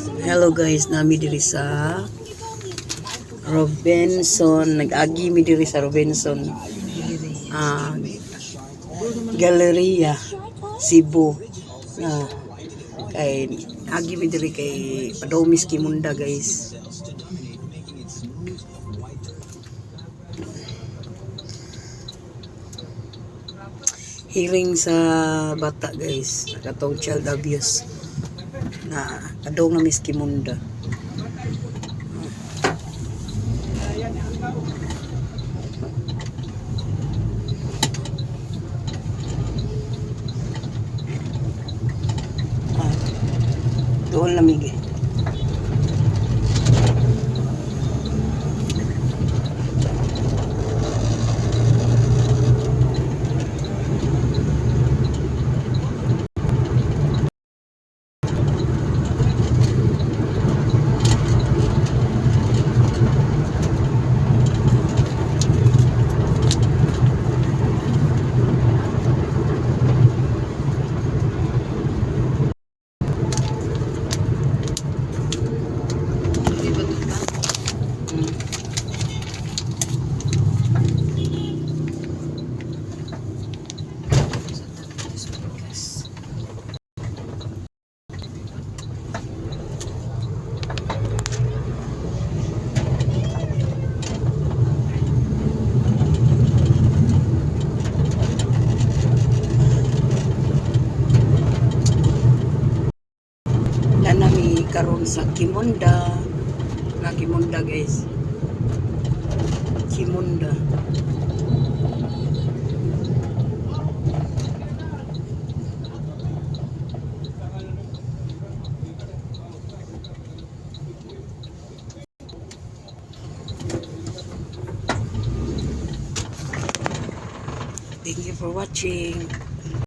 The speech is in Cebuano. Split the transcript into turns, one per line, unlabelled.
Hello guys, naa mi diri sa Robinson. Nag-agi mi diri sa Robinson. Ah, Galleria, Cebu. Na kay agi mi diri kay Padomis Kimunda, guys. Hearing sa bata, guys, katong child abuse na adong na Miss Kimunda. Ah, doon lamig eh.
Di ba ito ba? Sa Tabi.
Naa nami karon sa Kimunda. Na Kimunda, guys. Kimunda. Thank you for watching.